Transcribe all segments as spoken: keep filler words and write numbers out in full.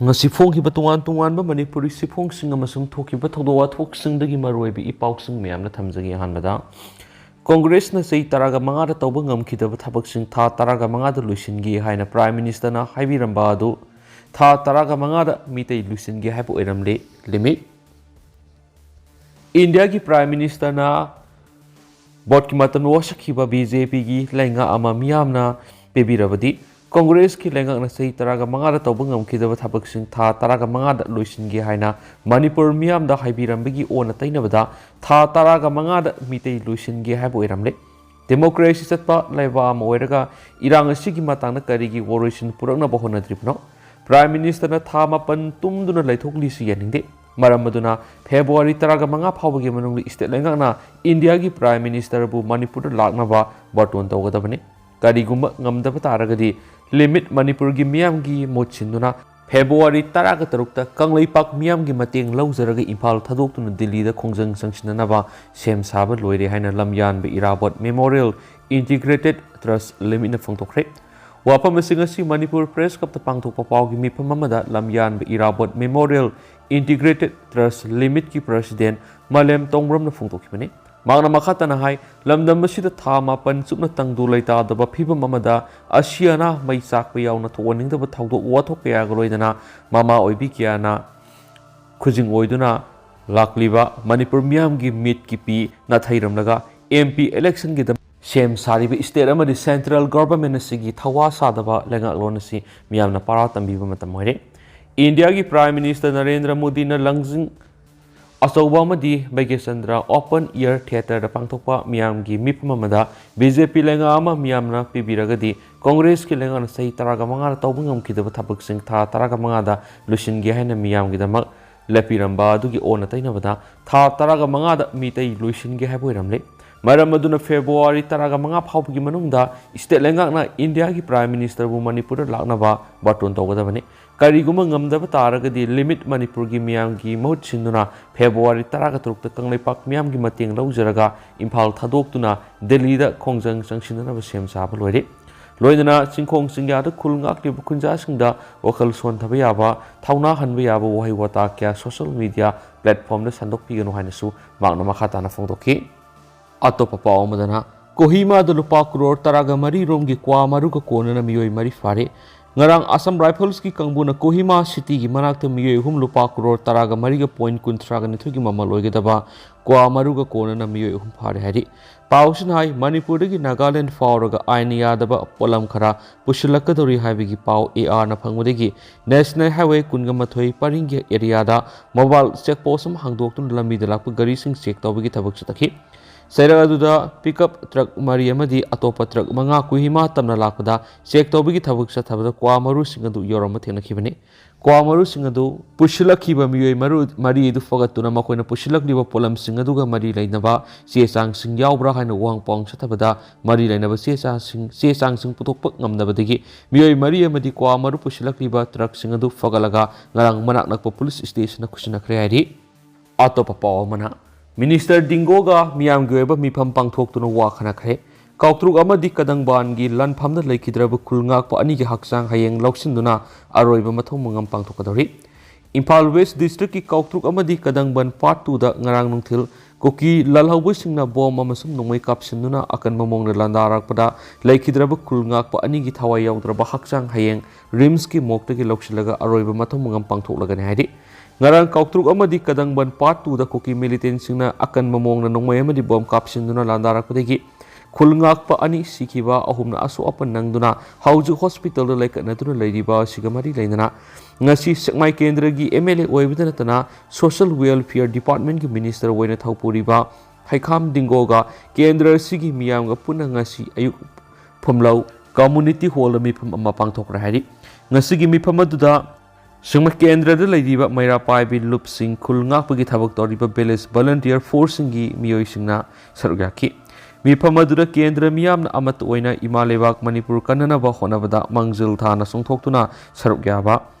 ꯉꯁꯤ ꯐꯣꯡꯈꯤꯕ ꯇꯣꯉꯥꯟ ꯇꯣꯉꯥꯟꯕ ꯃꯅꯤꯄꯨꯔꯤ ꯆꯦꯐꯣꯡꯁꯤꯡ ꯑꯃꯁꯨꯡ ꯊꯣꯛꯈꯤꯕ ꯊꯧꯗꯣꯛ ꯋꯥꯊꯣꯛꯁꯤꯡꯗꯒꯤ ꯃꯔꯨꯑꯣꯏꯕ ꯏ ꯄꯥꯎꯁꯤꯡ ꯃꯌꯥꯝꯅ ꯊꯝꯖꯒꯦ꯫ ꯑꯍꯥꯟꯕꯗ, ꯀꯣꯡꯒ꯭ꯔꯦꯁꯅ ꯆꯍꯤ ꯇꯔꯥꯒ ꯃꯉꯥꯗ ꯇꯧꯕ ꯉꯝꯈꯤꯗꯕ ꯊꯕꯛꯁꯤꯡ ꯊꯥ ꯇꯔꯥꯒ ꯃꯉꯥꯗ ꯂꯣꯏꯁꯤꯟꯒꯦ ꯍꯥꯏꯅ Prime Ministerꯅ ꯍꯥꯏꯕꯤꯔꯝꯕ ꯑꯗꯨ ꯊꯥ ꯇꯔꯥꯒ ꯃꯉꯥꯗ ꯃꯤꯇꯩ ꯂꯣꯏꯁꯤꯟꯒꯦ ꯍꯥꯏꯕ ꯑꯣꯏꯔꯝꯂꯦ꯫ Limit꯫ ꯏꯟꯗꯤꯌꯥꯒꯤ Prime Ministerꯅ ꯚꯣꯠꯀꯤ ꯃꯇꯝꯗ ꯋꯥꯁꯛꯈꯤꯕ BJPꯒꯤ ꯂꯩꯉꯥꯛ ꯑꯃ ꯃꯤꯌꯥꯝꯅ ꯄꯤꯕꯤꯔꯕꯗꯤ, ꯀꯣꯡꯒ꯭ꯔꯦꯁꯀꯤ ꯂꯩꯉꯥꯛꯅ ꯆꯍꯤ ꯇꯔꯥꯒ ꯃꯉꯥꯗ ꯇꯧꯕ ꯉꯝꯈꯤꯗꯕ ꯊꯕꯛꯁꯤꯡ ꯊꯥ ꯇꯔꯥꯒ ꯃꯉꯥꯗ ꯂꯣꯏꯁꯤꯟꯒꯦ ꯍꯥꯏꯅ ꯃꯅꯤꯄꯨꯔ ꯃꯤꯌꯥꯝꯗ ꯍꯥꯏꯕꯤꯔꯝꯕꯒꯤ ꯑꯣꯟꯅ ꯇꯩꯅꯕꯗ ꯊꯥ ꯇꯔꯥꯒ ꯃꯉꯥꯗ ꯃꯤꯇꯩ ꯂꯣꯏꯁꯤꯟꯒꯦ ꯍꯥꯏꯕ ꯑꯣꯏꯔꯝꯂꯦ꯫ Democracy ꯆꯠꯄ ꯂꯩꯕꯥꯛ ꯑꯃ ꯑꯣꯏꯔꯒ ꯏꯔꯥꯡ ꯑꯁꯤꯒꯤ ꯃꯇꯥꯡꯗ ꯀꯔꯤꯒꯤ ꯋꯥꯔꯣꯏꯁꯤꯟ ꯄꯨꯔꯛꯅꯕ ꯍꯣꯠꯅꯗ꯭ꯔꯤꯕꯅꯣ? Prime Ministerꯅ ꯊꯥ ꯃꯥꯄꯟ ꯇꯨꯝꯗꯨꯅ ꯂꯩꯊꯣꯛꯂꯤꯁꯤ ꯌꯥꯅꯤꯡꯗꯦ꯫ ꯃꯔꯝ ꯑꯗꯨꯅ February ꯇꯔꯥꯒ ꯃꯉꯥ ꯐꯥꯎꯕꯒꯤ ꯃꯅꯨꯡꯗ state ꯂꯩꯉꯥꯛꯅ ꯏꯟꯗꯤꯌꯥꯒꯤ Prime Ministerꯕꯨ ꯃꯅꯤꯄꯨꯔꯗ ꯂꯥꯛꯅꯕ ꯕꯥꯔꯇꯣꯟ ꯇꯧꯒꯗꯕꯅꯤ꯫ ꯀꯔꯤꯒꯨꯝꯕ ꯉꯝꯗꯕ ꯇꯥꯔꯒꯗꯤ, Limit ꯃꯅꯤꯄꯨꯔꯒꯤ ꯃꯤꯌꯥꯝꯒꯤ ꯃꯍꯨꯠ ꯁꯤꯟꯗꯨꯅ February ꯇꯔꯥꯒ ꯇꯔꯨꯛꯇ ꯀꯪꯂꯩꯄꯥꯛ ꯃꯤꯌꯥꯝꯒꯤ ꯃꯇꯦꯡ ꯂꯧꯖꯔꯒ ꯏꯝꯐꯥꯜ ꯊꯥꯗꯣꯛꯇꯨꯅ ꯗꯤꯜꯂꯤꯗ ꯈꯣꯡꯖꯪ ꯆꯪꯁꯤꯟꯅꯅꯕ ꯁꯦꯝ ꯁꯥꯕ ꯂꯣꯏꯔꯦ ꯍꯥꯏꯅ ꯂꯝꯌꯥꯟꯕ ꯏꯔꯥꯕꯣꯠ Memorial Integrated Trust Limitꯅ ꯐꯣꯡꯗꯣꯛꯈ꯭ꯔꯦ꯫ ꯋꯥꯐꯝ ꯑꯁꯤ ꯉꯁꯤ ꯃꯅꯤꯄꯨꯔ Press Clubꯇ ꯄꯥꯡꯊꯣꯛꯄ ꯄꯥꯎꯒꯤ ꯃꯤꯐꯝ ꯑꯃꯗ ꯂꯝꯌꯥꯟꯕ ꯏꯔꯥꯕꯣꯠ Memorial Integrated Trust Limitꯀꯤ President ꯃꯥꯂꯦꯝ ꯇꯣꯡꯕ꯭ꯔꯝꯅ ꯐꯣꯡꯗꯣꯛꯈꯤꯕꯅꯤ꯫ ꯃꯍꯥꯛꯅ ꯃꯈꯥ ꯇꯥꯅ ꯍꯥꯏ, ꯂꯝꯗꯝ ꯑꯁꯤꯗ ꯊꯥ ꯃꯥꯄꯟ ꯆꯨꯞꯅ ꯇꯪꯗꯨ ꯂꯩꯇꯥꯗꯕ ꯐꯤꯕꯝ ꯑꯃꯗ ꯑꯁꯤ ꯑꯅꯥ, ꯃꯩ ꯆꯥꯛꯄ ꯌꯥꯎꯅ ꯊꯣꯛꯍꯟꯅꯤꯡꯗꯕ ꯊꯧꯗꯣꯛ ꯋꯥꯊꯣꯛ ꯀꯌꯥꯒ ꯂꯣꯏꯅꯅ ꯃꯃꯥ ꯑꯣꯏꯕꯤ ꯀꯌꯥꯅ ꯈꯨꯖꯤꯡ ꯑꯣꯏꯗꯨꯅ ꯂꯥꯛꯂꯤꯕ ꯃꯅꯤꯄꯨꯔ ꯃꯤꯌꯥꯝꯒꯤ ꯃꯤꯠꯀꯤ ꯄꯤ ꯅꯥꯊꯩꯔꯝꯂꯒ MP electionꯒꯤꯗꯃꯛ ꯁꯦꯝ ꯁꯥꯔꯤꯕ state ꯑꯃꯗꯤ central government ꯑꯁꯤꯒꯤ ꯊꯋꯥ ꯁꯥꯗꯕ ꯂꯩꯉꯥꯛꯂꯣꯟ ꯑꯁꯤ ꯃꯤꯌꯥꯝꯅ ꯄꯥꯔꯥ ꯇꯝꯕꯤꯕ ꯃꯇꯝ ꯑꯣꯏꯔꯦ꯫ ꯏꯟꯗꯤꯌꯥꯒꯤ Prime Minister ꯅꯔꯦꯟꯗ꯭ꯔ ꯃꯣꯗꯤꯅ ꯂꯪꯖꯤꯡ ꯑꯆꯧꯕ ꯑꯃꯗꯤ ꯚꯥꯒ꯭ꯌꯆꯟꯗ꯭ꯔ Open Air Theatreꯗ ꯄꯥꯡꯊꯣꯛꯄ ꯃꯤꯌꯥꯝꯒꯤ ꯃꯤꯐꯝ ꯑꯃꯗ BJP ꯂꯩꯉꯥꯛ ꯑꯃ ꯃꯤꯌꯥꯝꯅ ꯄꯤꯕꯤꯔꯒꯗꯤ ꯀꯣꯡꯒ꯭ꯔꯦꯁꯀꯤ ꯂꯩꯉꯥꯛꯅ ꯆꯍꯤ ꯇꯔꯥꯒ ꯃꯉꯥꯗ ꯇꯧꯕ ꯉꯝꯈꯤꯗꯕ ꯊꯕꯛꯁꯤꯡ ꯊꯥ ꯇꯔꯥꯒ ꯃꯉꯥꯗ ꯂꯣꯏꯁꯤꯟꯒꯦ ꯍꯥꯏꯅ ꯃꯤꯌꯥꯝꯒꯤꯗꯃꯛ ꯂꯦꯞꯄꯤꯔꯝꯕ ꯑꯗꯨꯒꯤ ꯑꯣꯟꯅ ꯇꯩꯅꯕꯗ ꯊꯥ ꯇꯔꯥꯒ ꯃꯉꯥꯗ ꯃꯤꯇꯩ ꯂꯣꯏꯁꯤꯟꯒꯦ ꯍꯥꯏꯕ ꯑꯣꯏꯔꯝꯂꯦ꯫ ꯃꯔꯝ ꯑꯗꯨꯅ February ꯇꯔꯥꯒ ꯃꯉꯥ ꯐꯥꯎꯕꯒꯤ ꯃꯅꯨꯡꯗ state ꯂꯩꯉꯥꯛꯅ ꯏꯟꯗꯤꯌꯥꯒꯤ Prime Ministerꯕꯨ ꯃꯅꯤꯄꯨꯔꯗ ꯂꯥꯛꯅꯕ ꯕꯥꯔꯇꯣꯟ ꯇꯧꯒꯗꯕꯅꯤ꯫ ꯀꯔꯤꯒꯨꯝꯕ ꯉꯝꯗꯕ ꯇꯥꯔꯒꯗꯤ Limit ꯃꯅꯤꯄꯨꯔꯒꯤ ꯃꯤꯌꯥꯝꯒꯤ ꯃꯍꯨꯠ ꯁꯤꯟꯗꯨꯅ February ꯇꯔꯥꯒ ꯇꯔꯨꯛꯇ ꯀꯪꯂꯩꯄꯥꯛ ꯃꯤꯌꯥꯝꯒꯤ ꯃꯇꯦꯡ ꯂꯧꯖꯔꯒ ꯏꯝꯐꯥꯜ ꯊꯥꯗꯣꯛꯇꯨꯅ ꯗꯦꯜꯂꯤꯗ ꯈꯣꯡꯖꯪ ꯆꯪꯁꯤꯟꯅꯅꯕ ꯁꯦꯝ ꯁꯥꯕ ꯂꯣꯏꯔꯦ꯫ ꯂꯣꯏꯅꯅ ꯆꯤꯡꯈꯣꯡ ꯆꯤꯡꯌꯥꯗ ꯈꯨꯜ ꯉꯥꯛꯂꯤꯕ ꯈꯨꯟꯖꯥꯁꯤꯡꯗ ꯋꯥꯈꯜ ꯁꯣꯟꯊꯕ ꯌꯥꯕ, ꯊꯧꯅꯥ ꯍꯟꯕ ꯌꯥꯕ ꯋꯥꯍꯩ ꯋꯥꯇꯥ ꯀꯌꯥ social media platformꯗ ꯁꯟꯗꯣꯛꯄꯤꯒꯅꯨ ꯍꯥꯏꯅꯁꯨ ꯃꯍꯥꯛꯅ ꯃꯈꯥ ꯇꯥꯅ ꯐꯣꯡꯗꯣꯛꯈꯤ꯫ ꯑꯇꯣꯞꯄ ꯄꯥꯎ ꯑꯃꯗꯅ, ꯀꯣꯍꯤꯃꯥꯗ ꯂꯨꯄꯥ ꯀ꯭ꯔꯣꯔ ꯇꯔꯥꯒ ꯃꯔꯤ ꯔꯣꯝꯒꯤ ꯀ꯭ꯋꯥ ꯃꯔꯨꯒ ꯀꯣꯟꯅꯅ ꯃꯤꯑꯣꯏ ꯃꯔꯤ ꯐꯥꯔꯦ꯫ ꯉꯔꯥꯡ ꯑꯁꯥꯝ ꯔꯥꯏꯐꯜꯁꯀꯤ ꯀꯥꯡꯕꯨꯅ ꯀꯣꯍꯤꯃꯥ ꯁꯤꯇꯤꯒꯤ ꯃꯅꯥꯛꯇ ꯃꯤꯑꯣꯏ ꯑꯍꯨꯝ ꯂꯨꯄꯥ ꯀ꯭ꯔꯣꯔ ꯇꯔꯥꯒ ꯃꯔꯤꯒ ꯄꯣꯏꯟ ꯀꯨꯟꯊ꯭ꯔꯥꯒ ꯅꯤꯊꯣꯏꯒꯤ ꯃꯃꯜ ꯑꯣꯏꯒꯗꯕ ꯀ꯭ꯋꯥ ꯃꯔꯨꯒ ꯀꯣꯟꯅꯅ ꯃꯤꯑꯣꯏ ꯑꯍꯨꯝ ꯐꯥꯔꯦ ꯍꯥꯏꯔꯤ꯫ ꯄꯥꯎꯁꯤꯅ ꯍꯥꯏ, ꯃꯅꯤꯄꯨꯔꯗꯒꯤ ꯅꯥꯒꯥꯂꯦꯟ ꯐꯥꯎꯔꯒ ꯑꯥꯏꯟ ꯌꯥꯗꯕ ꯄꯣꯠꯂꯝ ꯈꯔ ꯄꯨꯁꯤꯜꯂꯛꯀꯗꯧꯔꯤ ꯍꯥꯏꯕꯒꯤ ꯄꯥꯎ ARꯅ ꯐꯪꯕꯗꯒꯤ National Highway ꯀꯨꯟꯒ ꯃꯥꯊꯣꯏ ꯄꯔꯤꯡꯒꯤ ꯑꯦꯔꯤꯌꯥꯗ mobile check post ꯑꯃ ꯍꯥꯡꯗꯣꯛꯇꯨꯅ ꯂꯝꯕꯤꯗ ꯂꯥꯛꯄ ꯒꯥꯔꯤꯁꯤꯡ check ꯇꯧꯕꯒꯤ ꯊꯕꯛ ꯆꯠꯊꯈꯤ꯫ ꯆꯩꯔꯛ ꯑꯗꯨꯗ pickup truck ꯃꯔꯤ ꯑꯃꯗꯤ ꯑꯇꯣꯞꯄ truck ꯃꯉꯥ ꯀꯣꯍꯤꯃꯥ ꯇꯝꯅ ꯂꯥꯛꯄꯗ check ꯇꯧꯕꯒꯤ ꯊꯕꯛ ꯆꯠꯊꯕꯗ ꯀ꯭ꯋꯥ ꯃꯔꯨꯁꯤꯡ ꯑꯗꯨ ꯌꯧꯔꯝꯕ ꯊꯦꯡꯅꯈꯤꯕꯅꯤ꯫ ꯀ꯭ꯋꯥ ꯃꯔꯨꯁꯤꯡ ꯑꯗꯨ ꯄꯨꯁꯤꯜꯂꯛꯈꯤꯕ ꯃꯤꯑꯣꯏ ꯃꯔꯨ-, ꯃꯔꯤ ꯑꯗꯨ ꯐꯒꯠꯇꯨꯅ ꯃꯈꯣꯏꯅ ꯄꯨꯁꯤꯜꯂꯛꯂꯤꯕ ꯄꯣꯠꯂꯝꯁꯤꯡ ꯑꯗꯨꯒ ꯃꯔꯤ ꯂꯩꯅꯕ ꯆꯦ ꯆꯥꯡꯁꯤꯡ ꯌꯥꯎꯕ꯭ꯔꯥ ꯍꯥꯏꯅ ꯎꯍꯪ ꯄꯥꯎꯍꯪ ꯆꯠꯊꯕꯗ ꯃꯔꯤ ꯂꯩꯅꯕ ꯆꯦ ꯆꯥꯡꯁꯤꯡ, ꯆꯦ ꯆꯥꯡꯁꯤꯡ ꯄꯨꯊꯣꯛꯄ ꯉꯝꯗꯕꯗꯒꯤ ꯃꯤꯑꯣꯏ ꯃꯔꯤ ꯑꯃꯗꯤ ꯀ꯭ꯋꯥ ꯃꯔꯨ ꯄꯨꯁꯤꯜꯂꯛꯂꯤꯕ truckꯁꯤꯡ ꯑꯗꯨ ꯐꯒꯠꯂꯒ ꯉꯔꯥꯡ ꯃꯅꯥꯛ ꯅꯛꯄ police stationꯗ ꯈꯨꯠꯁꯤꯟꯅꯈ꯭ꯔꯦ ꯍꯥꯏꯔꯤ꯫ ꯑꯇꯣꯞꯄ ꯄꯥꯎ ꯑꯃꯅ, Minister ꯗꯤꯡꯒꯣꯒ ꯃꯤꯌꯥꯝꯒꯤ ꯑꯣꯏꯕ ꯃꯤꯐꯝ ꯄꯥꯡꯊꯣꯛꯇꯨꯅ ꯋꯥ ꯈꯟꯅꯈ꯭ꯔꯦ꯫ ꯀꯥꯎꯇ꯭ꯔꯨꯛ ꯑꯃꯗꯤ ꯀꯗꯪꯕꯥꯟꯒꯤ ꯂꯥꯟꯐꯝꯗ ꯂꯩꯈꯤꯗ꯭ꯔꯕ ꯈꯨꯜ ꯉꯥꯛꯄ ꯑꯅꯤꯒꯤ ꯍꯛꯆꯥꯡ ꯍꯌꯦꯡ ꯂꯧꯁꯤꯟꯗꯨꯅ ꯑꯔꯣꯏꯕ ꯃꯊꯧ ꯃꯉꯝ ꯄꯥꯡꯊꯣꯛꯀꯗꯧꯔꯤ꯫ ꯏꯝꯐꯥꯜ West Districtꯀꯤ ꯀꯥꯎꯇ꯭ꯔꯨꯛ ꯑꯃꯗꯤ ꯀꯗꯪꯕꯥꯟ Part Twoꯗ ꯉꯔꯥꯡ ꯅꯨꯡꯊꯤꯜ ꯀꯨꯀꯤ ꯂꯥꯜꯍꯧꯕꯁꯤꯡꯅ bomb ꯑꯃꯁꯨꯡ ꯅꯣꯡꯃꯩ ꯀꯥꯞꯁꯤꯟꯗꯨꯅ ꯑꯀꯟꯕ ꯃꯑꯣꯡꯗ ꯂꯥꯟꯗꯥꯔꯛꯄꯗ ꯂꯩꯈꯤꯗ꯭ꯔꯕ ꯈꯨꯜ ꯉꯥꯛꯄ ꯑꯅꯤꯒꯤ ꯊꯋꯥꯏ ꯌꯥꯎꯗ꯭ꯔꯕ ꯍꯛꯆꯥꯡ ꯍꯌꯦꯡ RIMSꯀꯤ morgueꯇꯒꯤ ꯂꯧꯁꯤꯜꯂꯒ ꯑꯔꯣꯏꯕ ꯃꯊꯧ ꯃꯉꯝ ꯄꯥꯡꯊꯣꯛꯂꯒꯅꯤ ꯍꯥꯏꯔꯤ꯫ ꯉꯔꯥꯡ ꯀꯥꯎꯇ꯭ꯔꯨꯛ ꯑꯃꯗꯤ ꯀꯗꯪꯕꯟ Part Twoꯗ ꯀꯨꯀꯤ militantꯁꯤꯡꯅ ꯑꯀꯟꯕ ꯃꯑꯣꯡꯗ ꯅꯣꯡꯃꯩ ꯑꯃꯗꯤ bomb ꯀꯥꯞꯁꯤꯟꯗꯨꯅ ꯂꯥꯟꯗꯥꯔꯛꯄꯗꯒꯤ ꯈꯨꯜ ꯉꯥꯛꯄ ꯑꯅꯤ ꯁꯤꯈꯤꯕ, ꯑꯍꯨꯝꯅ ꯑꯁꯣꯛ ꯑꯄꯟ ꯅꯪꯗꯨꯅ ꯍꯧꯖꯤꯛ hospitalꯗ ꯂꯩꯈꯠꯅꯗꯨꯅ ꯂꯩꯔꯤꯕ ꯑꯁꯤꯒ ꯃꯔꯤ ꯂꯩꯅꯅ ꯉꯁꯤ ꯁꯦꯛꯃꯥꯏ ꯀꯦꯟꯗ꯭ꯔꯒꯤ MLA ꯑꯣꯏꯕꯗ ꯅꯠꯇꯅ Social Welfare Departmentꯀꯤ Minister ꯑꯣꯏꯅ ꯊꯧꯄꯨꯔꯤꯕ ꯍꯩꯈꯥꯝ ꯗꯤꯡꯒꯣꯒ ꯀꯦꯟꯗ꯭ꯔ ꯑꯁꯤꯒꯤ ꯃꯤꯌꯥꯝꯒ ꯄꯨꯟꯅ ꯉꯁꯤ ꯑꯌꯨꯛ ꯐꯨꯝꯂꯧ Community Hallꯗ ꯃꯤꯐꯝ ꯑꯃ ꯄꯥꯡꯊꯣꯛꯈ꯭ꯔꯦ ꯍꯥꯏꯔꯤ꯫ ꯉꯁꯤꯒꯤ ꯃꯤꯐꯝ ꯑꯗꯨꯗ ꯁꯤꯡꯃ ꯀꯦꯟꯗ꯭ꯔꯗ ꯂꯩꯔꯤꯕ ꯃꯩꯔꯥ ꯄꯥꯏꯕꯤ ꯂꯨꯞꯁꯤꯡ, ꯈꯨꯜ ꯉꯥꯛꯄꯒꯤ ꯊꯕꯛ ꯇꯧꯔꯤꯕ village volunteer forceꯁꯤꯡꯒꯤ ꯃꯤꯑꯣꯏꯁꯤꯡꯅ ꯁꯔꯨꯛ ꯌꯥꯈꯤ꯫ ꯃꯤꯐꯝ ꯑꯗꯨꯗ ꯀꯦꯟꯗ꯭ꯔ ꯃꯤꯌꯥꯝꯅ ꯑꯃꯠꯇ ꯑꯣꯏꯅ ꯏꯃꯥ ꯂꯩꯕꯥꯛ ꯃꯅꯤꯄꯨꯔ ꯀꯟꯅꯅꯕ ꯍꯣꯠꯅꯕꯗ ꯃꯥꯡꯖꯤꯜ ꯊꯥꯅ ꯆꯣꯡꯊꯣꯛꯇꯨꯅ ꯁꯔꯨꯛ ꯌꯥꯕ,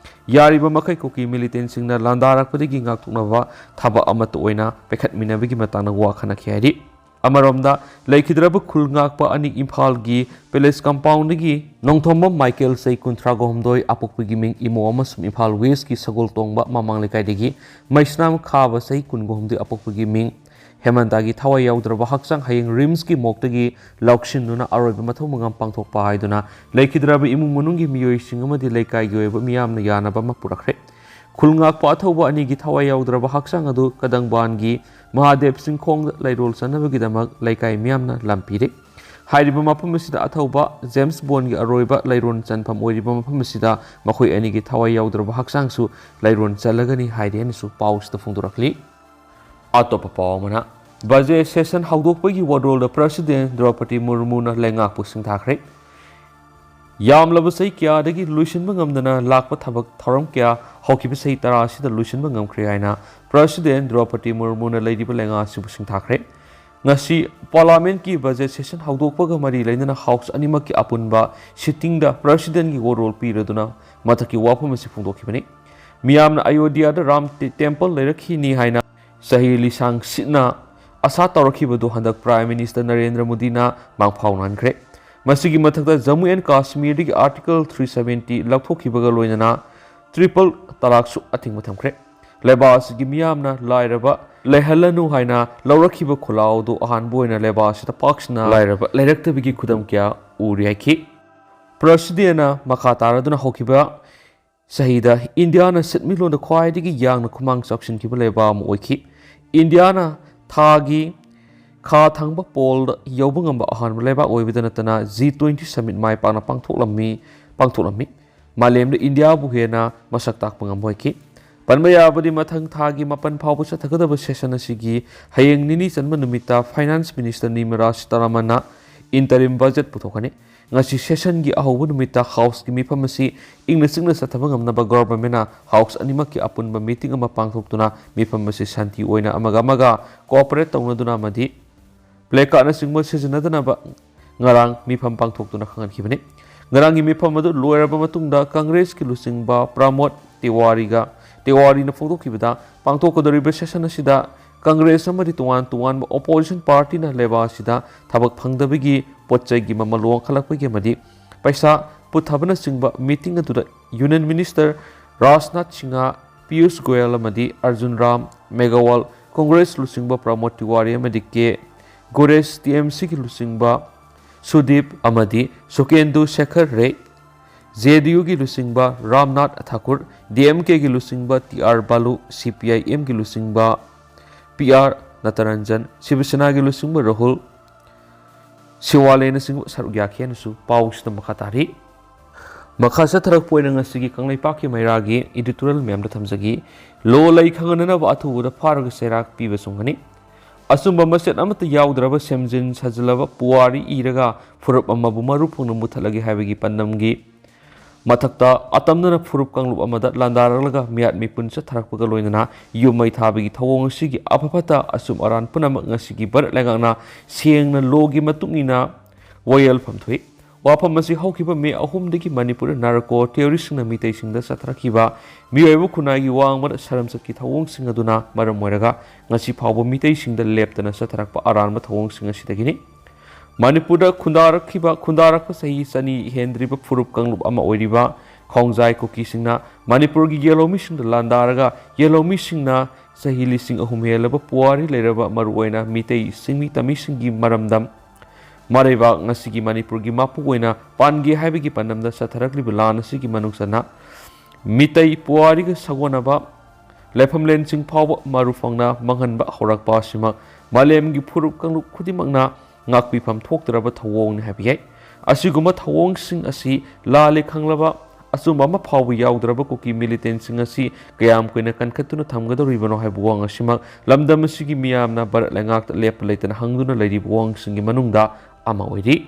ꯌꯥꯔꯤꯕ ꯃꯈꯩ ꯀꯨꯀꯤ militantꯁꯤꯡꯅ ꯂꯥꯟꯗꯥꯔꯛꯄꯗꯒꯤ ꯉꯥꯛꯊꯣꯛꯅꯕ ꯊꯕꯛ ꯑꯃꯠꯇ ꯑꯣꯏꯅ ꯄꯥꯏꯈꯠꯃꯤꯟꯅꯕꯒꯤ ꯃꯇꯥꯡꯗ ꯋꯥ ꯈꯟꯅꯈꯤ ꯍꯥꯏꯔꯤ꯫ ꯑꯃꯔꯣꯝꯗ, ꯂꯩꯈꯤꯗ꯭ꯔꯕ ꯈꯨꯜ ꯉꯥꯛꯄ ꯑꯅꯤ ꯏꯝꯐꯥꯜꯒꯤ ꯄꯦꯂꯦꯁ ꯀꯝꯄꯥꯎꯟꯗꯒꯤ ꯅꯣꯡꯊꯣꯝꯕꯝ ꯃꯥꯏꯀꯦꯜ, ꯆꯍꯤ ꯀꯨꯟꯊ꯭ꯔꯥ ꯍꯨꯝꯗꯣꯏ, ꯑꯄꯣꯛꯄꯒꯤ ꯃꯤꯡ ꯏꯃꯣ, ꯑꯃꯁꯨꯡ ꯏꯝꯐꯥꯜ ꯋꯦꯁꯀꯤ ꯁꯒꯣꯜ ꯇꯣꯡꯕ ꯃꯃꯥꯡ ꯂꯩꯀꯥꯏꯗꯒꯤ ꯃꯩꯁꯅꯥꯝ ꯈꯥꯕ, ꯆꯍꯤ ꯀꯨꯟꯒ ꯍꯨꯝꯗꯣꯏ, ꯑꯄꯣꯛꯄꯒꯤ ꯃꯤꯡ ꯍꯦꯃꯟꯇꯒꯤ ꯊꯋꯥꯏ ꯌꯥꯎꯗ꯭ꯔꯕ ꯍꯛꯆꯥꯡ ꯍꯌꯦꯡ ꯔꯤꯝꯁꯀꯤ ꯃꯣꯛꯇꯒꯤ ꯂꯧꯁꯤꯟꯗꯨꯅ ꯑꯔꯣꯏꯕ ꯃꯊꯧ ꯃꯉꯝ ꯄꯥꯡꯊꯣꯛꯄ ꯍꯥꯏꯗꯨꯅ ꯂꯩꯈꯤꯗ꯭ꯔꯕ ꯏꯃꯨꯡ ꯃꯅꯨꯡꯒꯤ ꯃꯤꯑꯣꯏꯁꯤꯡ ꯑꯃꯗꯤ ꯂꯩꯀꯥꯏꯒꯤ ꯑꯣꯏꯕ ꯃꯤꯌꯥꯝꯅ ꯌꯥꯅꯕ ꯑꯃ ꯄꯨꯔꯛꯈ꯭ꯔꯦ꯫ ꯈꯨꯜ ꯉꯥꯛꯄ ꯑꯊꯧꯕ ꯑꯅꯤꯒꯤ ꯊꯋꯥꯏ ꯌꯥꯎꯗ꯭ꯔꯕ ꯍꯛꯆꯥꯡ ꯑꯗꯨ ꯀꯗꯪꯕꯥꯟꯒꯤ ꯃꯍꯥꯗꯦꯕ ꯆꯤꯡꯈꯣꯡꯗ ꯂꯩꯔꯣꯜ ꯆꯟꯅꯕꯒꯤꯗꯃꯛ ꯂꯩꯀꯥꯏ ꯃꯤꯌꯥꯝꯅ ꯂꯝ ꯄꯤꯔꯦ꯫ ꯍꯥꯏꯔꯤꯕ ꯃꯐꯝ ꯑꯁꯤꯗ ꯑꯊꯧꯕ ꯖꯦꯝꯁ ꯕꯣꯟꯒꯤ ꯑꯔꯣꯏꯕ ꯂꯩꯔꯣꯜ ꯆꯟꯐꯝ ꯑꯣꯏꯔꯤꯕ ꯃꯐꯝ ꯑꯁꯤꯗ ꯃꯈꯣꯏ ꯑꯅꯤꯒꯤ ꯊꯋꯥꯏ ꯌꯥꯎꯗ꯭ꯔꯕ ꯍꯛꯆꯥꯡꯁꯨ ꯂꯩꯔꯣꯜ ꯆꯜꯂꯒꯅꯤ ꯍꯥꯏꯔꯤ ꯍꯥꯏꯅꯁꯨ ꯄꯥꯎꯁꯤꯗ ꯐꯣꯡꯗꯣꯔꯛꯂꯤ꯫ ꯑꯇꯣꯞꯄ ꯄꯥꯎ ꯑꯃꯅ, ꯕꯖꯦꯠ ꯁꯦꯁꯟ ꯍꯧꯗꯣꯛꯄꯒꯤ ꯋꯥꯔꯣꯜꯗ ꯄ꯭ꯔꯁꯤꯗꯦꯟ ꯗ꯭ꯔꯧꯄꯗꯤ ꯃꯨꯔꯃꯨꯅ ꯂꯩꯉꯥꯛꯄꯨ ꯁꯤꯡꯊꯥꯈ꯭ꯔꯦ꯫ ꯌꯥꯝꯂꯕ ꯆꯍꯤ ꯀꯌꯥꯗꯒꯤ ꯂꯣꯏꯁꯤꯟꯕ ꯉꯝꯗꯅ ꯂꯥꯛꯄ ꯊꯕꯛ ꯊꯧꯔꯝ ꯀꯌꯥ ꯍꯧꯈꯤꯕ ꯆꯍꯤ ꯇꯔꯥ ꯑꯁꯤꯗ ꯂꯣꯏꯁꯤꯟꯕ ꯉꯝꯈ꯭ꯔꯦ ꯍꯥꯏꯅ ꯄ꯭ꯔꯁꯤꯗꯦꯟ ꯗ꯭ꯔꯧꯄꯗꯤ ꯃꯨꯔꯃꯨꯅ ꯂꯩꯔꯤꯕ ꯂꯩꯉꯥꯛ ꯑꯁꯤꯕꯨ ꯁꯤꯡꯊꯥꯈ꯭ꯔꯦ꯫ ꯉꯁꯤ ꯄꯥꯔꯂꯥꯃꯦꯟꯠꯀꯤ ꯕꯖꯦꯠ ꯁꯦꯁꯟ ꯍꯧꯗꯣꯛꯄꯒ ꯃꯔꯤ ꯂꯩꯅꯅ ꯍꯥꯎꯁ ꯑꯅꯤꯃꯛꯀꯤ ꯑꯄꯨꯟꯕ ꯁꯤꯇꯤꯡꯗ ꯄ꯭ꯔꯁꯤꯗꯦꯟꯒꯤ ꯋꯥꯔꯣꯜ ꯄꯤꯔꯗꯨꯅ ꯃꯊꯛꯀꯤ ꯋꯥꯐꯝ ꯑꯁꯤ ꯐꯣꯡꯗꯣꯛꯈꯤꯕꯅꯤ꯫ ꯃꯤꯌꯥꯝꯅ ꯑꯌꯣꯙ꯭ꯌꯥꯗ ꯔꯥꯝ ꯇꯦ-, ꯇꯦꯝꯄꯜ ꯂꯩꯔꯛꯈꯤꯅꯤ ꯍꯥꯏꯅ ꯆꯍꯤ ꯂꯤꯁꯥꯡ ꯁꯤꯠꯅ ꯑꯁꯥ ꯇꯧꯔꯛꯈꯤꯕꯗꯨ ꯍꯟꯗꯛ ꯄ꯭ꯔꯥꯏꯝ ꯃꯤꯅꯤꯁꯇꯔ ꯅꯔꯦꯟꯗ꯭ꯔ ꯃꯣꯗꯤꯅ ꯃꯥꯡꯐꯥꯎꯅꯍꯟꯈ꯭ꯔꯦ꯫ ꯃꯁꯤꯒꯤ ꯃꯊꯛꯇ ꯖꯝꯃꯨ ꯑꯦꯟ ꯀꯥꯁꯃꯤꯔꯗꯒꯤ ꯑꯥꯔꯇꯤꯀꯜ ꯊ꯭ꯔꯤ ꯁꯚꯦꯟꯇꯤ ꯂꯧꯊꯣꯛꯈꯤꯕꯒ ꯂꯣꯏꯅꯅ ꯇ꯭ꯔꯤꯄꯜ ꯇꯂꯥꯛꯁꯨ ꯑꯊꯤꯡꯕ ꯊꯝꯈ꯭ꯔꯦ꯫ ꯂꯩꯕꯥꯛ ꯑꯁꯤꯒꯤ ꯃꯤꯌꯥꯝꯅ ꯂꯥꯏꯔꯕ ꯂꯩꯍꯜꯂꯅꯨ ꯍꯥꯏꯅ ꯂꯧꯔꯛꯈꯤꯕ ꯈꯣꯜꯂꯥꯎ ꯑꯗꯨ ꯑꯍꯥꯟꯕ ꯑꯣꯏꯅ ꯂꯩꯕꯥꯛ ꯑꯁꯤꯗ ꯄꯥꯛ ꯁꯟꯅ ꯂꯥꯏꯔꯕ ꯂꯩꯔꯛꯇꯕꯒꯤ ꯈꯨꯗꯝ ꯀꯌꯥ ꯎꯔꯦ ꯍꯥꯏꯈꯤ꯫ ꯄ꯭ꯔꯁꯤꯗꯦꯟꯅ ꯃꯈꯥ ꯇꯥꯔꯗꯨꯅ ꯍꯧꯈꯤꯕ ꯆꯍꯤꯗ ꯏꯟꯗꯤꯌꯥꯅ ꯁꯦꯟꯃꯤꯠꯂꯣꯟꯗ ꯈ꯭ꯋꯥꯏꯗꯒꯤ ꯌꯥꯡꯅ ꯈꯨꯃꯥꯡ ꯆꯥꯎꯁꯤꯟꯈꯤꯕ ꯂꯩꯕꯥꯛ ꯑꯃ ꯑꯣꯏꯈꯤ꯫ ꯏꯟꯗꯤꯌꯥꯅ ꯊꯥꯒꯤ ꯈꯥ ꯊꯪꯕ ꯄꯣꯜꯗ ꯌꯧꯕ ꯉꯝꯕ ꯑꯍꯥꯟꯕ ꯂꯩꯕꯥꯛ ꯑꯣꯏꯕꯗ ꯅꯠꯇꯅ, ꯖꯤ ꯇ꯭ꯋꯦꯟꯇꯤ ꯁꯃꯤꯠ ꯃꯥꯏ ꯄꯥꯛꯅ ꯄꯥꯡꯊꯣꯛꯂꯝꯃꯤ, ꯄꯥꯡꯊꯣꯛꯂꯝꯃꯤ꯫ ꯃꯥꯂꯦꯝꯗ ꯏꯟꯗꯤꯌꯥꯕꯨ ꯍꯦꯟꯅ ꯃꯁꯛ ꯇꯥꯛꯄ ꯉꯝꯕ ꯑꯣꯏꯈꯤ꯫ ꯄꯟꯕ ꯌꯥꯕꯗꯤ, ꯃꯊꯪ ꯊꯥꯒꯤ ꯃꯥꯄꯟ ꯐꯥꯎꯕ ꯆꯠꯊꯒꯗꯕ ꯁꯦꯁꯟ ꯑꯁꯤꯒꯤ ꯍꯌꯦꯡ ꯅꯤꯅꯤ ꯆꯟꯕ ꯅꯨꯃꯤꯠꯇ ꯐꯥꯏꯅꯥꯟꯁ ꯃꯤꯅꯤꯁꯇꯔ ꯅꯤꯔꯃꯂꯥ ꯁꯤꯇꯥꯔꯥꯃꯟꯅ ꯏꯟꯇꯔꯤꯝ ꯕꯖꯦꯠ ꯄꯨꯊꯣꯛꯀꯅꯤ꯫ ꯉꯁꯤ ꯁꯦꯁꯟꯒꯤ ꯑꯍꯧꯕ ꯅꯨꯃꯤꯠꯇ ꯍꯥꯎꯁꯀꯤ ꯃꯤꯐꯝ ꯑꯁꯤ ꯏꯪꯅ ꯆꯤꯛꯅ ꯆꯠꯊꯕ ꯉꯝꯅꯕ ꯒꯚꯔꯟꯃꯦꯟꯠꯅ ꯍꯥꯎꯁ ꯑꯅꯤꯃꯛꯀꯤ ꯑꯄꯨꯟꯕ ꯃꯤꯇꯤꯡ ꯑꯃ ꯄꯥꯡꯊꯣꯛꯇꯨꯅ ꯃꯤꯐꯝ ꯑꯁꯤ ꯁꯥꯟꯇꯤ ꯑꯣꯏꯅ ꯑꯃꯒ ꯑꯃꯒ ꯀꯣꯑꯣꯄꯔꯦꯠ ꯇꯧꯅꯗꯨꯅ ꯑꯃꯗꯤ ꯄ꯭ꯂꯦꯀꯥꯔꯠꯅꯆꯤꯡꯕ ꯁꯤꯖꯤꯟꯅꯗꯅꯕ ꯉꯔꯥꯡ ꯃꯤꯐꯝ ꯄꯥꯡꯊꯣꯛꯇꯨꯅ ꯈꯪꯍꯟꯈꯤꯕꯅꯤ꯫ ꯉꯔꯥꯡꯒꯤ ꯃꯤꯐꯝ ꯑꯗꯨ ꯂꯣꯏꯔꯕ ꯃꯇꯨꯡꯗ ꯀꯪꯒ꯭ꯔꯦꯁꯀꯤ ꯂꯨꯆꯤꯡꯕ ꯄ꯭ꯔꯃꯣꯗ ꯇꯤꯋꯥꯔꯤꯒ, ꯇꯤꯋꯥꯔꯤꯅ ꯐꯣꯡꯗꯣꯛꯈꯤꯕꯗ, ꯄꯥꯡꯊꯣꯛꯀꯗꯧꯔꯤꯕ ꯁꯦꯁꯟ ꯑꯁꯤꯗ ꯀꯪꯒ꯭ꯔꯦꯁ ꯑꯃꯗꯤ ꯇꯣꯉꯥꯟ ꯇꯣꯉꯥꯟꯕ ꯑꯣꯄꯣꯖꯤꯁꯟ ꯄꯥꯔꯇꯤꯅ ꯂꯩꯕꯥꯛ ꯑꯁꯤꯗ ꯊꯕꯛ ꯐꯪꯗꯕꯒꯤ, ꯄꯣꯠ ꯆꯩꯒꯤ ꯃꯃꯜ ꯋꯥꯡꯈꯠꯂꯛꯄꯒꯤ ꯑꯃꯗꯤ ꯄꯩꯁꯥ ꯄꯨꯊꯕꯅꯆꯤꯡꯕ ꯃꯤꯇꯤꯡ ꯑꯗꯨꯗ ꯌꯨꯅꯤꯌꯟ ꯃꯤꯅꯤꯁꯇꯔ ꯔꯥꯖꯅꯥꯊ ꯁꯤꯡꯍ, ꯄꯤꯌꯨꯁ ꯒꯣꯌꯜ ꯑꯃꯗꯤ ꯑꯔꯖꯨꯟ ꯔꯥꯝ ꯃꯦꯘꯋꯥꯜ, ꯀꯪꯒ꯭ꯔꯦꯁ ꯂꯨꯆꯤꯡꯕ ꯄ꯭ꯔꯃꯣꯗ ꯇꯤꯋꯥꯔꯤ ꯑꯃꯗꯤ ꯀꯦ ꯒꯣꯔꯦꯁ, ꯇꯤ ꯑꯦꯝ ꯁꯤꯒꯤ ꯂꯨꯆꯤꯡꯕ ꯁꯨꯗꯤꯞ ꯑꯃꯗꯤ ꯁꯨꯀꯦꯟꯗꯨ ꯁꯦꯈꯔ ꯔꯦ, ꯖꯦ ꯗꯤ ꯌꯨꯒꯤ ꯂꯨꯆꯤꯡꯕ ꯔꯥꯝꯅꯥꯊ ꯊꯥꯀꯨꯔ, ꯗꯤ ꯑꯦꯝ ꯀꯦꯒꯤ ꯂꯨꯆꯤꯡꯕ ꯇꯤ ꯑꯥꯔ ꯕꯥꯂꯨ, ꯁꯤ ꯄꯤ ꯑꯥꯏ ꯑꯦꯝꯒꯤ ꯂꯨꯆꯤꯡꯕ ꯄꯤ ꯑꯥꯔ ꯅꯇꯔꯟꯖꯟ, ꯁꯤꯕ ꯁꯦꯅꯥꯒꯤ ꯂꯨꯆꯤꯡꯕ ꯔꯥꯍꯨꯜ ꯁꯤꯋꯥꯂꯦꯅꯆꯤꯡꯕ ꯁꯔꯨꯛ ꯌꯥꯈꯤ ꯍꯥꯏꯅꯁꯨ ꯄꯥꯎꯁꯤꯗ ꯃꯈꯥ ꯇꯥꯔꯤ꯫ ꯃꯈꯥ ꯆꯠꯊꯔꯛꯄ ꯑꯣꯏꯅ ꯉꯁꯤꯒꯤ ꯀꯪꯂꯩꯄꯥꯛꯀꯤ ꯃꯩꯔꯥꯒꯤ editorial ꯃꯌꯥꯝꯗ ꯊꯝꯖꯒꯦ꯫ ꯂꯣ ꯂꯩ ꯈꯪꯍꯟꯅꯅꯕ ꯑꯊꯨꯕꯗ ꯐꯥꯔꯒ ꯆꯩꯔꯥꯛ ꯄꯤꯕ ꯆꯨꯝꯒꯅꯤ꯫ ꯑꯆꯨꯝꯕ ꯃꯆꯦꯠ ꯑꯃꯠꯇ ꯌꯥꯎꯗ꯭ꯔꯕ ꯁꯦꯝꯖꯤꯟ ꯁꯥꯖꯤꯜꯂꯕ ꯄꯨꯋꯥꯔꯤ ꯏꯔꯒ ꯐꯨꯔꯨꯞ ꯑꯃꯕꯨ ꯃꯔꯨ ꯐꯪꯅ ꯃꯨꯊꯠꯂꯒꯦ ꯍꯥꯏꯕꯒꯤ ꯄꯥꯟꯗꯝꯒꯤ ꯃꯊꯛꯇ ꯑꯇꯝꯅꯅ ꯐꯨꯔꯨꯞ ꯀꯥꯡꯂꯨꯞ ꯑꯃꯗ ꯂꯥꯟꯗꯥꯔꯛꯂꯒ ꯃꯤꯌꯥꯠ ꯃꯤꯄꯨꯟ ꯆꯠꯊꯔꯛꯄꯒ ꯂꯣꯏꯅꯅ ꯌꯨꯝ ꯃꯩ ꯊꯥꯕꯒꯤ ꯊꯧꯑꯣꯡ ꯑꯁꯤꯒꯤ ꯑꯐ ꯐꯠꯇ ꯑꯆꯨꯝ ꯑꯔꯥꯟ ꯄꯨꯝꯅꯃꯛ ꯉꯁꯤꯒꯤ ꯚꯥꯔꯠ ꯂꯩꯉꯥꯛꯅ ꯁꯦꯡꯅ ꯂꯣꯒꯤ ꯃꯇꯨꯡ ꯏꯟꯅ ꯋꯥꯌꯦꯜꯐꯝ ꯊꯣꯛꯏ꯫ ꯋꯥꯐꯝ ꯑꯁꯤ ꯍꯧꯈꯤꯕ ꯃꯦ ꯑꯍꯨꯝꯗꯒꯤ ꯃꯅꯤꯄꯨꯔꯗ ꯅꯥꯔꯀꯣ ꯇꯦꯔꯣꯔꯤꯁꯁꯤꯡꯅ ꯃꯤꯇꯩꯁꯤꯡꯗ ꯆꯠꯊꯔꯛꯈꯤꯕ ꯃꯤꯑꯣꯏꯕ ꯈꯨꯟꯅꯥꯏꯒꯤ ꯋꯥꯡꯃꯗ ꯁꯔꯝꯆꯠꯀꯤ ꯊꯧꯑꯣꯡꯁꯤꯡ ꯑꯗꯨꯅ ꯃꯔꯝ ꯑꯣꯏꯔꯒ ꯉꯁꯤ ꯐꯥꯎꯕ ꯃꯤꯇꯩꯁꯤꯡꯗ ꯂꯦꯞꯇꯅ ꯆꯠꯊꯔꯛꯄ ꯑꯔꯥꯟꯕ ꯊꯧꯑꯣꯡꯁꯤꯡ ꯑꯁꯤꯗꯒꯤꯅꯤ꯫ ꯃꯅꯤꯄꯨꯔꯗ ꯈꯨꯟꯗꯥꯔꯛꯈꯤꯕ, ꯈꯨꯟꯗꯥꯔꯛꯄ ꯆꯍꯤ ꯆꯅꯤ ꯍꯦꯟꯗ꯭ꯔꯤꯕ ꯐꯨꯔꯨꯞ ꯀꯥꯡꯂꯨꯞ ꯑꯃ ꯑꯣꯏꯔꯤꯕ ꯈꯣꯡꯖꯥꯏ ꯀꯨꯀꯤꯁꯤꯡꯅ ꯃꯅꯤꯄꯨꯔꯒꯤ ꯌꯦꯜꯍꯧꯃꯤꯁꯤꯡꯗ ꯂꯥꯟꯗꯥꯔꯒ ꯌꯦꯜꯍꯧꯃꯤꯁꯤꯡꯅ ꯆꯍꯤ ꯂꯤꯁꯤꯡ ꯑꯍꯨꯝ ꯍꯦꯜꯂꯕ ꯄꯨꯋꯥꯔꯤ ꯂꯩꯔꯕ ꯃꯔꯨꯑꯣꯏꯅ ꯃꯤꯇꯩ ꯆꯤꯡꯃꯤ ꯇꯝꯃꯤꯁꯤꯡꯒꯤ ꯃꯔꯝꯗꯝ ꯃꯔꯩꯕꯥꯛ ꯉꯁꯤꯒꯤ ꯃꯅꯤꯄꯨꯔꯒꯤ ꯃꯄꯨ ꯑꯣꯏꯅ ꯄꯥꯟꯒꯦ ꯍꯥꯏꯕꯒꯤ ꯄꯥꯟꯗꯝꯗ ꯆꯠꯊꯔꯛꯂꯤꯕ ꯂꯥꯟ ꯑꯁꯤꯒꯤ ꯃꯅꯨꯡ ꯆꯟꯅ ꯃꯤꯇꯩ ꯄꯨꯋꯥꯔꯤꯒ ꯁꯥꯒꯣꯟꯅꯕ ꯂꯥꯏꯐꯝꯂꯦꯟꯁꯤꯡ ꯐꯥꯎꯕ ꯃꯔꯨ ꯐꯪꯅ ꯃꯥꯡꯍꯟꯕ ꯍꯧꯔꯛꯄ ꯑꯁꯤꯃꯛ ꯃꯥꯂꯦꯝꯒꯤ ꯐꯨꯔꯨꯞ ꯀꯥꯡꯂꯨꯞ ꯈꯨꯗꯤꯡꯃꯛꯅ ꯉꯥꯛꯄꯤꯐꯝ ꯊꯣꯛꯇ꯭ꯔꯕ ꯊꯧꯑꯣꯡꯅꯤ ꯍꯥꯏꯕ ꯌꯥꯏ꯫ ꯑꯁꯤꯒꯨꯝꯕ ꯊꯧꯑꯣꯡꯁꯤꯡ ꯑꯁꯤ ꯂꯥꯜꯂꯦ ꯈꯪꯂꯕ ꯑꯆꯨꯝꯕ ꯑꯃ ꯐꯥꯎꯕ ꯌꯥꯎꯗ꯭ꯔꯕ ꯀꯨꯀꯤ ꯃꯤꯂꯤꯇꯦꯟꯁꯤꯡ ꯑꯁꯤ ꯀꯌꯥꯝ ꯀꯨꯏꯅ ꯀꯟꯈꯠꯇꯨꯅ ꯊꯝꯒꯗꯧꯔꯤꯕꯅꯣ ꯍꯥꯏꯕ ꯋꯥꯍꯪ ꯑꯁꯤꯃꯛ ꯂꯝꯗꯝ ꯑꯁꯤꯒꯤ ꯃꯤꯌꯥꯝꯅ ꯚꯥꯔꯠ ꯂꯩꯉꯥꯛꯇ ꯂꯦꯞꯄ ꯂꯩꯇꯅ ꯍꯪꯗꯨꯅ ꯂꯩꯔꯤꯕ ꯋꯥꯍꯪꯁꯤꯡꯒꯤ ꯃꯅꯨꯡꯗ ꯑꯃ ꯑꯣꯏꯔꯤ꯫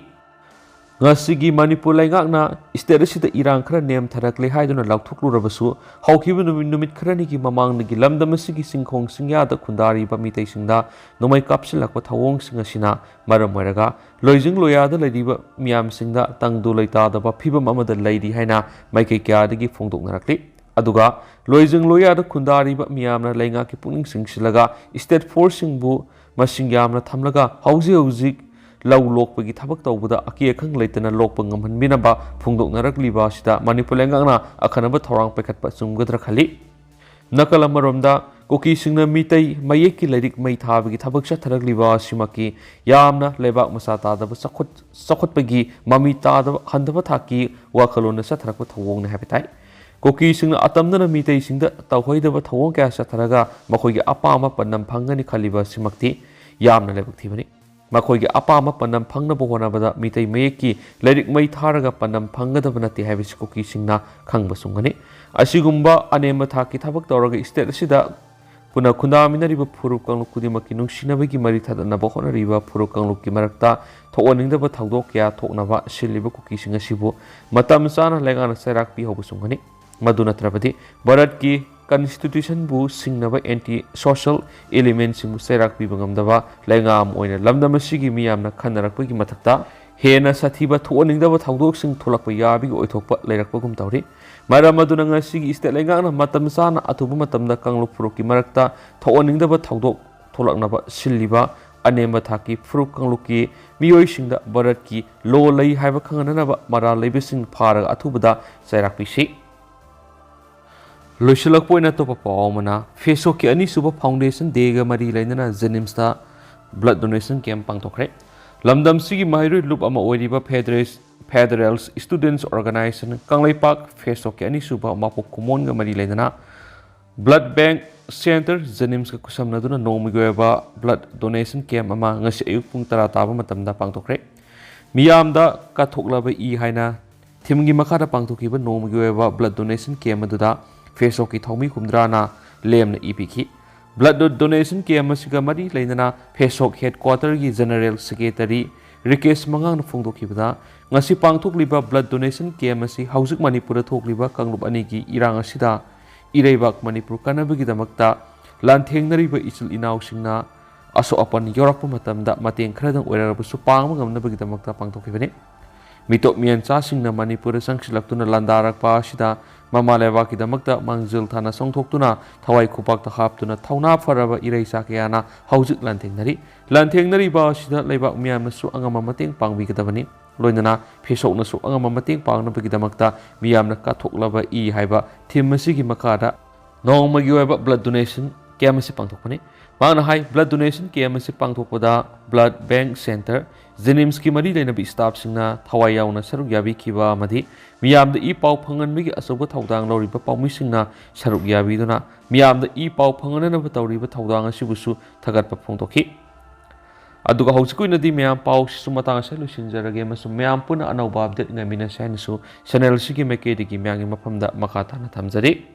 ꯉꯁꯤꯒꯤ ꯃꯅꯤꯄꯨꯔ ꯂꯩꯉꯥꯛꯅ state ꯑꯁꯤꯗ ꯏꯔꯥꯡ ꯈꯔ ꯅꯦꯝꯊꯔꯛꯂꯦ ꯍꯥꯏꯗꯨꯅ ꯂꯥꯎꯊꯣꯛꯂꯨꯔꯕꯁꯨ, ꯍꯧꯈꯤꯕ ꯅꯨꯃꯤꯠ, ꯅꯨꯃꯤꯠ ꯈꯔꯅꯤꯒꯤ ꯃꯃꯥꯡꯗꯒꯤ ꯂꯝꯗꯝ ꯑꯁꯤꯒꯤ ꯆꯤꯡꯈꯣꯡ ꯆꯤꯡꯌꯥꯗ ꯈꯨꯟꯗꯥꯔꯤꯕ ꯃꯤꯇꯩꯁꯤꯡꯗ ꯅꯣꯡꯃꯩ ꯀꯥꯞꯁꯤꯜꯂꯛꯄ ꯊꯧꯑꯣꯡꯁꯤꯡ ꯑꯁꯤꯅ ꯃꯔꯝ ꯑꯣꯏꯔꯒ ꯂꯣꯏꯖꯤꯡ ꯂꯣꯌꯥꯗ ꯂꯩꯔꯤꯕ ꯃꯤꯌꯥꯝꯁꯤꯡꯗ ꯇꯪꯗꯨ ꯂꯩꯇꯥꯗꯕ ꯐꯤꯕꯝ ꯑꯃꯗ ꯂꯩꯔꯤ ꯍꯥꯏꯅ ꯃꯥꯏꯀꯩ ꯀꯌꯥꯗꯒꯤ ꯐꯣꯡꯗꯣꯛꯅꯔꯛꯂꯤ꯫ ꯑꯗꯨꯒ ꯂꯣꯏꯖꯤꯡ ꯂꯣꯏꯌꯥꯗ ꯈꯨꯟꯗꯥꯔꯤꯕ ꯃꯤꯌꯥꯝꯅ ꯂꯩꯉꯥꯛꯀꯤ ꯄꯨꯛꯅꯤꯡ ꯆꯤꯡꯁꯤꯜꯂꯒ state forceꯁꯤꯡꯕꯨ ꯃꯁꯤꯡ ꯌꯥꯝꯅ ꯊꯝꯂꯒ ꯍꯧꯖꯤꯛ ꯍꯧꯖꯤꯛ ꯂꯧ ꯂꯣꯛꯄꯒꯤ ꯊꯕꯛ ꯇꯧꯕꯗ ꯑꯀꯤ ꯑꯈꯪ ꯂꯩꯇꯅ ꯂꯣꯛꯄ ꯉꯝꯍꯟꯕꯤꯅꯕ ꯐꯣꯡꯗꯣꯛꯅꯔꯛꯂꯤꯕ ꯑꯁꯤꯗ ꯃꯅꯤꯄꯨꯔ ꯂꯩꯉꯥꯛꯅ ꯑꯈꯟꯅꯕ ꯊꯧꯔꯥꯡ ꯄꯥꯏꯈꯠꯄ ꯆꯨꯝꯒꯗ꯭ꯔꯥ ꯈꯜꯂꯤ꯫ ꯅꯥꯀꯜ ꯑꯃꯔꯣꯝꯗ, ꯀꯨꯀꯤꯁꯤꯡꯅ ꯃꯤꯇꯩ ꯃꯌꯦꯛꯀꯤ ꯂꯥꯏꯔꯤꯛ ꯃꯩ ꯊꯥꯕꯒꯤ ꯊꯕꯛ ꯆꯠꯊꯔꯛꯂꯤꯕ ꯑꯁꯤꯃꯛꯀꯤ ꯌꯥꯝꯅ ꯂꯩꯕꯥꯛ ꯃꯆꯥ ꯇꯥꯗꯕ ꯆꯥꯎꯈꯠ-, ꯆꯥꯎꯈꯠꯄꯒꯤ ꯃꯃꯤ ꯇꯥꯗꯕ ꯍꯟꯊꯕ ꯊꯥꯛꯀꯤ ꯋꯥꯈꯜꯂꯣꯟꯅ ꯆꯠꯊꯔꯛꯄ ꯊꯧꯑꯣꯡꯅꯤ ꯍꯥꯏꯕ ꯇꯥꯏ꯫ ꯀꯨꯀꯤꯁꯤꯡꯅ ꯑꯇꯝꯅꯅ ꯃꯤꯇꯩꯁꯤꯡꯗ ꯇꯧꯍꯩꯗꯕ ꯊꯧꯑꯣꯡ ꯀꯌꯥ ꯆꯠꯊꯔꯒ ꯃꯈꯣꯏꯒꯤ ꯑꯄꯥꯝꯕ ꯄꯥꯟꯗꯝ ꯐꯪꯒꯅꯤ ꯈꯜꯂꯤꯕ ꯑꯁꯤꯃꯛꯇꯤ ꯌꯥꯝꯅ ꯂꯥꯏꯕꯛ ꯊꯤꯕꯅꯤ꯫ ꯃꯈꯣꯏꯒꯤ ꯑꯄꯥꯝꯕ ꯄꯥꯟꯗꯝ ꯐꯪꯅꯕ ꯍꯣꯠꯅꯕꯗ ꯃꯤꯇꯩ ꯃꯌꯦꯛꯀꯤ ꯂꯥꯏꯔꯤꯛ ꯃꯩ ꯊꯥꯔꯒ ꯄꯥꯟꯗꯝ ꯐꯪꯒꯗꯕ ꯅꯠꯇꯦ ꯍꯥꯏꯕꯁꯤ ꯀꯨꯀꯤꯁꯤꯡꯅ ꯈꯪꯕ ꯆꯨꯝꯒꯅꯤ꯫ ꯑꯁꯤꯒꯨꯝꯕ ꯑꯅꯦꯝꯕ ꯊꯥꯛꯀꯤ ꯊꯕꯛ ꯇꯧꯔꯒ state ꯑꯁꯤꯗ ꯄꯨꯟꯅ ꯈꯨꯟꯗꯥꯃꯤꯟꯅꯔꯤꯕ ꯐꯨꯔꯨꯞ ꯀꯥꯡꯂꯨꯞ ꯈꯨꯗꯤꯡꯃꯛꯀꯤ ꯅꯨꯡꯁꯤꯅꯕꯒꯤ ꯃꯔꯤ ꯊꯗꯠꯅꯕ ꯍꯣꯠꯅꯔꯤꯕ ꯐꯨꯔꯨꯞ ꯀꯥꯡꯂꯨꯞꯀꯤ ꯃꯔꯛꯇ ꯊꯣꯛꯍꯟꯅꯤꯡꯗꯕ ꯊꯧꯗꯣꯛ ꯀꯌꯥ ꯊꯣꯛꯅꯕ ꯁꯤꯜꯂꯤꯕ ꯀꯨꯀꯤꯁꯤꯡ ꯑꯁꯤꯕꯨ ꯃꯇꯝ ꯆꯥꯅ ꯂꯩꯉꯥꯛꯅ ꯆꯩꯔꯥꯛ ꯄꯤꯍꯧꯕ ꯆꯨꯝꯒꯅꯤ꯫ ꯃꯗꯨ ꯅꯠꯇ꯭ꯔꯕꯗꯤ ꯚꯥꯔꯠꯀꯤ constitutionꯕꯨ ꯁꯤꯡꯅꯕ anti social elementꯁꯤꯡꯕꯨ ꯆꯩꯔꯥꯛ ꯄꯤꯕ ꯉꯝꯗꯕ ꯂꯩꯉꯥꯛ ꯑꯃ ꯑꯣꯏꯅ ꯂꯝꯗꯝ ꯑꯁꯤꯒꯤ ꯃꯤꯌꯥꯝꯅ ꯈꯟꯅꯔꯛꯄꯒꯤ ꯃꯊꯛꯇ ꯍꯦꯟꯅ ꯁꯥꯊꯤꯕ ꯊꯣꯛꯍꯟꯅꯤꯡꯗꯕ ꯊꯧꯗꯣꯛꯁꯤꯡ ꯊꯣꯛꯂꯛꯄ ꯌꯥꯕꯒꯤ ꯑꯣꯏꯊꯣꯛꯄ ꯂꯩꯔꯛꯄꯒꯨꯝ ꯇꯧꯔꯤ꯫ ꯃꯔꯝ ꯑꯗꯨꯅ ꯉꯁꯤꯒꯤ state ꯂꯩꯉꯥꯛꯅ ꯃꯇꯝ ꯆꯥꯅ ꯑꯊꯨꯕ ꯃꯇꯝꯗ ꯀꯥꯡꯂꯨꯞ ꯐꯨꯔꯨꯞꯀꯤ ꯃꯔꯛꯇ ꯊꯣꯛꯍꯟꯅꯤꯡꯗꯕ ꯊꯧꯗꯣꯛ ꯊꯣꯛꯂꯛꯅꯕ ꯁꯤꯜꯂꯤꯕ ꯑꯅꯦꯝꯕ ꯊꯥꯛꯀꯤ ꯐꯨꯔꯨꯞ ꯀꯥꯡꯂꯨꯞꯀꯤ ꯃꯤꯑꯣꯏꯁꯤꯡꯗ ꯚꯥꯔꯠꯀꯤ law ꯂꯩ ꯍꯥꯏꯕ ꯈꯪꯍꯟꯅꯅꯕ ꯃꯔꯥꯜ ꯂꯩꯕꯁꯤꯡ ꯐꯥꯔꯒ ꯑꯊꯨꯕꯗ ꯆꯩꯔꯥꯛ ꯄꯤꯁꯤ꯫ ꯂꯣꯏꯁꯤꯜꯂꯛꯄ ꯑꯣꯏꯅ ꯑꯇꯣꯞꯄ ꯄꯥꯎ ꯑꯃꯅ, ꯐꯦꯁꯣꯛꯀꯤ ꯑꯅꯤꯁꯨꯕ Foundation Dayꯒ ꯃꯔꯤ ꯂꯩꯅꯅ JNIMSꯇ blood donation camp ꯄꯥꯡꯊꯣꯛꯈ꯭ꯔꯦ꯫ ꯂꯝꯗꯝꯁꯤꯒꯤ ꯃꯍꯩꯔꯣꯏ ꯂꯨꯞ ꯑꯃ ꯑꯣꯏꯔꯤꯕ Federal, Federal Students Organisation Kangleipak ꯐꯦꯁꯣꯛꯀꯤ ꯑꯅꯤꯁꯨꯕ ꯃꯄꯣꯛ ꯀꯨꯝꯑꯣꯟꯒ ꯃꯔꯤ ꯂꯩꯅꯅ blood bank center JNIMSꯀ ꯈꯨꯠꯁꯝꯅꯗꯨꯅ ꯅꯣꯡꯃꯒꯤ ꯑꯣꯏꯕ blood donation camp ꯑꯃ ꯉꯁꯤ ꯑꯌꯨꯛ ꯄꯨꯡ ꯇꯔꯥ ꯇꯥꯕ ꯃꯇꯝꯗ ꯄꯥꯡꯊꯣꯛꯈ꯭ꯔꯦ꯫ ꯃꯤꯌꯥꯝꯗ ꯀꯠꯊꯣꯛꯂꯕ ꯏ ꯍꯥꯏꯅ themeꯒꯤ ꯃꯈꯥꯗ ꯄꯥꯡꯊꯣꯛꯈꯤꯕ ꯅꯣꯡꯃꯒꯤ ꯑꯣꯏꯕ blood donation camp ꯑꯗꯨꯗ ꯐꯦꯁꯣꯛꯀꯤ ꯊꯧꯃꯤ ꯍꯨꯝꯗ꯭ꯔꯥꯅ ꯂꯦꯝꯅ ꯏ ꯄꯤꯈꯤ꯫ Blood donation camp ꯑꯁꯤꯒ ꯃꯔꯤ ꯂꯩꯅꯅ ꯐꯦꯁꯣꯛ headquarterꯒꯤ General Secretary ꯔꯤꯀꯦꯁ ꯃꯉꯥꯡꯅ ꯐꯣꯡꯗꯣꯛꯈꯤꯕꯗ, ꯉꯁꯤ ꯄꯥꯡꯊꯣꯛꯂꯤꯕ blood donation camp ꯑꯁꯤ ꯍꯧꯖꯤꯛ ꯃꯅꯤꯄꯨꯔꯗ ꯊꯣꯛꯂꯤꯕ ꯀꯥꯡꯂꯨꯞ ꯑꯅꯤꯒꯤ ꯏꯔꯥꯡ ꯑꯁꯤꯗ ꯏꯔꯩꯕꯥꯛ ꯃꯅꯤꯄꯨꯔ ꯀꯟꯅꯕꯒꯤꯗꯃꯛꯇ ꯂꯥꯟꯊꯦꯡꯅꯔꯤꯕ ꯏꯆꯤꯜ ꯏꯅꯥꯎꯁꯤꯡꯅ ꯑꯁꯣꯛ ꯑꯄꯟ ꯌꯥꯎꯔꯛꯄ ꯃꯇꯝꯗ ꯃꯇꯦꯡ ꯈꯔꯗꯪ ꯑꯣꯏꯔꯕꯁꯨ ꯄꯥꯡꯕ ꯉꯝꯅꯕꯒꯤꯗꯃꯛꯇ ꯄꯥꯡꯊꯣꯛꯈꯤꯕꯅꯤ꯫ ꯃꯤꯇꯣꯞ ꯃꯤꯌꯦꯟꯆꯥꯁꯤꯡꯅ ꯃꯅꯤꯄꯨꯔꯗ ꯆꯪꯁꯤꯜꯂꯛꯇꯨꯅ ꯂꯥꯟꯗꯥꯔꯛꯄ ꯑꯁꯤꯗ ꯃꯃꯥ ꯂꯩꯕꯥꯛꯀꯤꯗꯃꯛꯇ ꯃꯥꯡꯖꯤꯜ ꯊꯥꯅ ꯆꯣꯡꯊꯣꯛꯇꯨꯅ ꯊꯋꯥꯏ ꯈꯨꯄꯥꯛꯇ ꯍꯥꯞꯇꯨꯅ ꯊꯧꯅꯥ ꯐꯔꯕ ꯏꯔꯩꯆꯥ ꯀꯌꯥꯅ ꯍꯧꯖꯤꯛ ꯂꯥꯟꯊꯦꯡꯅꯔꯤ꯫ ꯂꯥꯟꯊꯦꯡꯅꯔꯤꯕ ꯑꯁꯤꯗ ꯂꯩꯕꯥꯛ ꯃꯤꯌꯥꯝꯅꯁꯨ ꯑꯉꯝꯕ ꯃꯇꯦꯡ ꯄꯥꯡꯕꯤꯒꯗꯕꯅꯤ꯫ ꯂꯣꯏꯅꯅ ꯐꯤꯁꯣꯛꯅꯁꯨ ꯑꯉꯝꯕ ꯃꯇꯦꯡ ꯄꯥꯡꯅꯕꯒꯤꯗꯃꯛꯇ ꯃꯤꯌꯥꯝꯅ ꯀꯠꯊꯣꯛꯂꯕ ꯏ ꯍꯥꯏꯕ ꯊꯤꯝ ꯑꯁꯤꯒꯤ ꯃꯈꯥꯗ ꯅꯣꯡꯃꯒꯤ ꯑꯣꯏꯕ ꯕ꯭ꯂꯗ ꯗꯣꯅꯦꯁꯟ ꯀꯦꯝ ꯑꯁꯤ ꯄꯥꯡꯊꯣꯛꯄꯅꯤ꯫ ꯃꯍꯥꯛꯅ ꯍꯥꯏ, ꯕ꯭ꯂꯗ ꯗꯣꯅꯦꯁꯟ ꯀꯦꯝ ꯑꯁꯤ ꯄꯥꯡꯊꯣꯛꯄꯗ ꯕ꯭ꯂꯗ ꯕꯦꯡꯛ ꯁꯦꯟꯇꯔ, ꯖꯦꯅꯤꯝꯁꯀꯤ ꯃꯔꯤ ꯂꯩꯅꯕ ꯁ꯭ꯇꯥꯐꯁꯤꯡꯅ ꯊꯋꯥꯏ ꯌꯥꯎꯅ ꯁꯔꯨꯛ ꯌꯥꯕꯤꯈꯤꯕ ꯑꯃꯗꯤ ꯃꯤꯌꯥꯝꯗ ꯏ ꯄꯥꯎ ꯐꯪꯍꯟꯕꯒꯤ ꯑꯆꯧꯕ ꯊꯧꯗꯥꯡ ꯂꯧꯔꯤꯕ ꯄꯥꯎꯃꯤꯁꯤꯡꯅ ꯁꯔꯨꯛ ꯌꯥꯕꯤꯗꯨꯅ ꯃꯤꯌꯥꯝꯗ ꯏ ꯄꯥꯎ ꯐꯪꯍꯟꯅꯅꯕ ꯇꯧꯔꯤꯕ ꯊꯧꯗꯥꯡ ꯑꯁꯤꯕꯨꯁꯨ ꯊꯥꯒꯠꯄ ꯐꯣꯡꯗꯣꯛꯈꯤ꯫ ꯑꯗꯨꯒ ꯍꯧꯖꯤꯛꯀꯤ ꯑꯣꯏꯅꯗꯤ ꯃꯌꯥꯝ ꯄꯥꯎꯁꯤꯁꯨ ꯃꯇꯥꯡ ꯑꯁꯤꯗ ꯂꯣꯏꯁꯤꯟꯖꯔꯒꯦ ꯑꯃꯁꯨꯡ ꯃꯌꯥꯝ ꯄꯨꯟꯅ ꯑꯅꯧꯕ ꯑꯞꯗꯦꯠ ꯉꯥꯏꯃꯤꯟꯅꯁꯦ ꯍꯥꯏꯅꯁꯨ ꯆꯦꯅꯦꯜ ꯑꯁꯤꯒꯤ ꯃꯥꯏꯀꯩꯗꯒꯤ ꯃꯌꯥꯝꯒꯤ ꯃꯐꯝꯗ ꯃꯈꯥ ꯇꯥꯅ ꯊꯝꯖꯔꯤ꯫